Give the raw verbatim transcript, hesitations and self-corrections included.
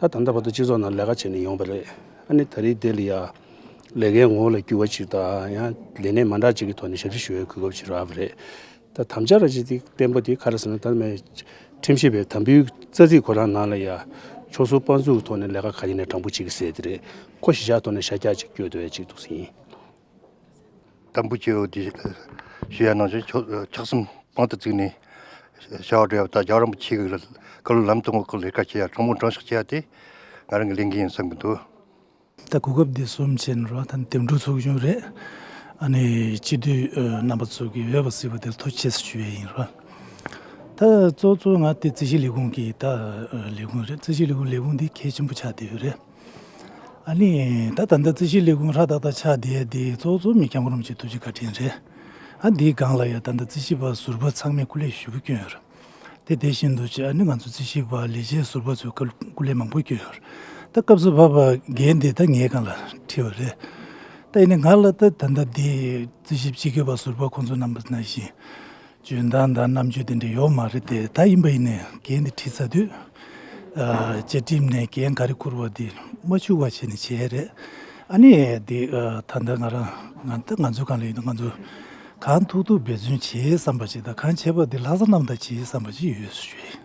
ད་ད་ལྟ་བར་དུ་སྤྱི་ཚོགས་ནང་ལས་ཀ་བྱས་ནས་ཡོང་བ་རེད། ཨ་ནི་ད་རེས་འདི་ལ་ཡ་ལས་ཀའི་ངོ་བོ་ལ་འགྱུར་བ་ཅིག་དང་ཡང་ལས་གནས་མ་འདྲ་ཅིག་གི་ཐོག་ནས་ཞབས་ཕྱི་ཞུ་བའི་གོ་སྐབས་ཅིག་རག་པ་རེད། ད་དམ་བཅའ་ར་ཅིག་དེ་བརྟན་པོ་དེ་ག་རེ་ཟེར་ན། ད་མེད་ཁྲིམས་ཞིབ་པའི་དམ་འབུལ་རྩ་ཚིག་ཁོ་རང་ནང་ལ་ཡ་ཕྱོགས་ཟུར་དཔང་འཛུགས་ཀྱི་ཐོག་ནས་ལས་ཀ་ག་ཡིན་ནས་དྲང་པོ་ཅིག་གི་ཟེར་དེ་རེད། ཁོ་གཞིས་ཆགས་ཐོག་ནས་ཤར་རྒྱག་ཅིག་སྐྱོད་འདོད་ཅིག་འདུག་ཟིན། དམ་འབུལ་ཆེ་བོ་དེ་ཞུ་ཡ་ནང་བཞིན་ཆོག་ཆགས་སེམས་དཔང་དུ་བཙུགས་ནས་བྱ་བ་སྒྲུབ་ཡ་དང་རྒྱལ་བ་རིན་པོ་ཆེ་གི་བཀའ་སློབ་ལམ་སྟོན་འོག་གི་ལས་ཀ་བྱེད་ཡ། དྲང་མོ་དྲང་བཞག་བྱེད་ཡ་དེ་ང་རང་གི་ལས་འགན་ཡིན་བསམ་གྱི་འདུག། ད་གོ་སྐབས་འདི་གསུམ་བྱས་ནས་རོ། ད་འདེམས་སྒྲུག་ཚོགས་ཆུང་རེད། ཨ་ནི་སྤྱི་འཐུས་རྣམ་པ་ཚོ་གི་འོས་པ་གཟིགས་པ་དེར་ཐུགས་རྗེ་ཆེ་ཞུ་ཡས་ཡིན་རོ། ད་གཙོ་གཙོ་ང་དེ་རྩིས་ཞིབ་ལས་ཁུངས་ཀྱི་ད་ལས་ཁུངས་རེད། རྩིས་ཞིབ་ལས་ཁུངས་ལས་ཁུངས་འདི་གལ་ཆེན་པོ་ཆགས་བསྡད་ཡོད་རེད། ཨ་ནི་ད་ད་ལྟ་རྩིས་ཞིབ་ལས་ཁུངས་ཧྲ་ཏག་ཏག་ཆགས་བསྡད་དེ་གཙོ་གཙོ་མི་སྐྱབས་མགོན་རིན་པོ་ཆེ་ཐུགས་རྗེ་བཀའ་དྲིན་རེད། ཨ་འདིའི་སྒང་ལ་ཡ་ད་ལྟ་རྩིས་ཞིབ་པ་ཟུར་པ་ཚང་མས་སྐུ་ལས་ཞེ་པོ་བསྐྱོན་ཡོད་རེད། དེ་དེ་བཞིན་དུ་ཅི་ཨ་ནི་ང་ཚོ་རྩིས་ཞིབ་པ་ལས་བྱེད་ཟུར་པ་ཚོས་སྐུ་སྐུ་ལས་མང་པོ་བསྐྱོན་ཡོད་རེད། ད་སྐབས་སུ་བབས་པ་འགན་དེ་ད་ངའི་སྒང་ལ་འཁྲི་བ་རེད། ད་ཡིན་ནའི་ང་ལ་ད་ད་ལྟ་འདི་རྩིས་ཞིབ་སྤྱི་ཁྱབ་པ་ཟུར་པ་ཁོང་ཚོ་རྣམ་པ་ནང་བཞིན། འཇོན་ཐང་དང་རྣམ་དཔྱོད་དེ་འདྲ་ཡོད་མ་རེད་དེ། ད་ཡིན་པ་ཡིན་ནའི་འགན་དེ་འཁྲི་ཚར་དུས། ཨ་བཅའ་ཁྲིམས་ནས་འགན་ག་རེ་འཁུར་བ་དེ་མ་འཆུག་པ་བྱས་ནས་བྱས་རེད། ཨ་ནི་དེ་ཨ་ད་ལྟ་ང་རང་ང་ད་ང་ཚོའི་སྒང་ལ་ཡིན་ན་ང་ཚོ་གང་ཐུབ་ཐུབ་འབད་བརྩོན་བྱེད་བསམ་པ་ཞིག་དང་། གང་བྱས་པ་དེ་ལྷག་བསམ་རྣམ་དག་བྱེད་བསམ་པ་ཞིག་ཡོད་ཞུ་ཡིན།